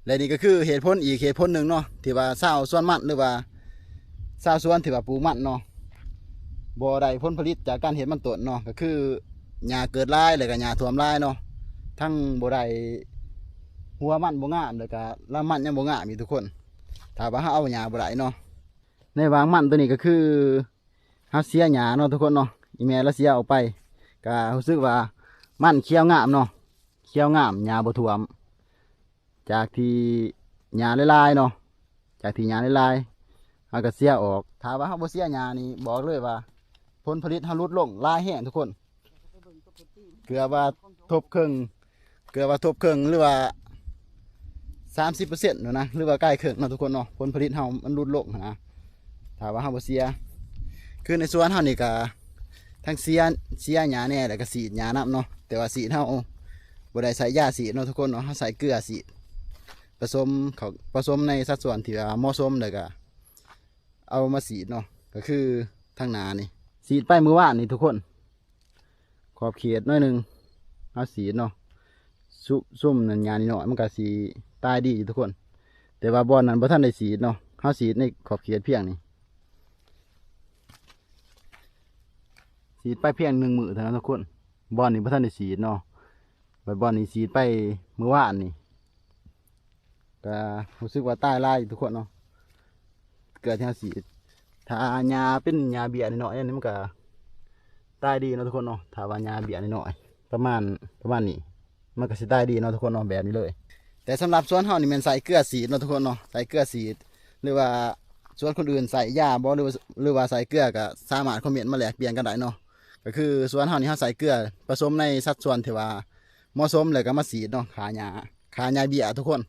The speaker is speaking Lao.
ແລະນີ້ກໍຄືເຫດຜົນອີກເຫດຜົນໜຶ່ງເນາະ ທີ່ວ່າຊາວສວນມັນ ຫຼືວ່າຊາວສວນທີ່ວ່າປູກມັນເນາະ ບໍ່ໄດ້ຜົນຜະລິດຈາກການເຮັດມັນຕົ້ນເນາະ ກໍຄືຫຍ້າເກີດຫຼາຍ ແລ້ວກໍຫຍ້າຖ້ວມຫຼາຍເນາະ ທັງບໍ່ໄດ້ ຫົວມັນບໍ່ງາມ ແລ້ວກໍລຳມັນຍັງບໍ່ງາມອີກທຸກຄົນ ຖ້າວ່າເຮົາເອົາຫຍ້າບໍ່ໄດ້ເນາະ. ໃນຫວ່າງມັນໂຕນີ້ກໍຄືເຮົາເສຍຫຍ້າເນາະທຸກຄົນເນາະ ອີ່ແມ່ລາວເສຍອອກໄປ ກໍຮູ້ສຶກວ່າມັນຂຽວງາມເນາະ ຂຽວງາມ ຫຍ້າບໍ່ຖ້ວມ ຈາກທີ່ຫຍ້າຫຼາຍໆເນາະ ຈາກທີ່ຫຍ້າຫຼາຍໆ ເຮົາກໍເສຍອອກ. ຖ້າວ່າເຮົາບໍ່ເສຍຫຍ້ານີ້ ບອກເລີຍວ່າຜົນຜະລິດເຮົາຫຼຸດລົງຫຼາຍແຮງທຸກຄົນ ເກືອບວ່າທົບເຄິ່ງ ເກືອບວ່າທົບເຄິ່ງ ຫຼືວ່າສາມສິບເປີເຊັນຫັ້ນນະ ຫຼືວ່າກາຍເຄິ່ງເນາະທຸກຄົນເນາະ ຜົນຜະລິດເຮົາມັນຫຼຸດລົງຫັ້ນນະ ຖ້າວ່າເຮົາບໍ່ເສຍ. ຄືໃນສວນເຮົານີ້ກະທັງເສຍ ເສຍຫຍ້າແດ່ ແລ້ວກະສີດຫຍ້ານຳເນາະ ແຕ່ວ່າສີດເຮົາບໍ່ໄດ້ໃສ່ຢາສີດເນາະທຸກຄົນເນາະ ເຮົາໃສ່ເກືອສີດ ປະສົມເຂົ້າ ປະສົມໃນສັດສ່ວນທີ່ວ່າເໝາະສົມ ແລ້ວກະເອົາມາສີດເນາະ ກໍຄືທາງໜ້ານີ້ ສີດໄປມື້ວານນີ້ທຸກຄົນ ຂອບເຂດໜ້ອຍໜຶ່ງ ເຮົາສີດເນາະ ຊຸ ຊຸມນັ້ນຫຍ້ານ້ອຍໆ ມັນກໍຊິຕາຍດີຢູ່ທຸກຄົນ ແຕ່ວ່າບ່ອນນັ້ນບໍ່ທັນໄດ້ສີດເນາະ ເຮົາສີດໃນຂອບເຂດພຽງນີ້ ສີດໄປພຽງໜຶ່ງມື້ເທົ່ານັ້ນທຸກຄົນ ບ່ອນນີ້ບໍ່ທັນໄດ້ສີດເນາະ ບັດບ່ອນນີ້ສີດໄປມື້ວານນີ້ ກໍຮູ້ສຶກວ່າຕາຍຫຼາຍຢູ່ທຸກຄົນເນາະ ເກືອທີ່ເຮົາສີດ ຖ້າຫຍ້າເປັນຫຍ້າເບ້ຍນ້ອຍໆ ອັນນີ້ມັນກໍຕາຍດີເນາະທຸກຄົນເນາະ ຖ້າວ່າຫຍ້າເບ້ຍນ້ອຍໆ ປະມານ ປະມານນີ້ ມັນກໍຊິຕາຍດີເນາະທຸກຄົນເນາະ ແບບນີ້ເລີຍ. ແຕ່ສຳລັບສວນເຮົານີ້ແມ່ນໃສ່ເກືອສີດເນາະທຸກຄົນເນາະ ໃສ່ເກືອສີດ ຫຼືວ່າສວນຄົນອື່ນໃສ່ຢາບໍ່ ຫຼືວ່າ ຫຼືວ່າໃສ່ເກືອ ກໍສາມາດຄອມເມັນມາແລກປ່ຽນກັນໄດ້ເນາະ. ກໍຄືສວນເຮົານີ້ເຮົາໃສ່ເກືອປະສົມໃນສັດສ່ວນທີ່ວ່າເໝາະສົມ ແລ້ວກໍມາສີດເນາະ ຂ້າຫຍ້າ ຂ້າຫຍ້າເບ້ຍທຸກຄົນ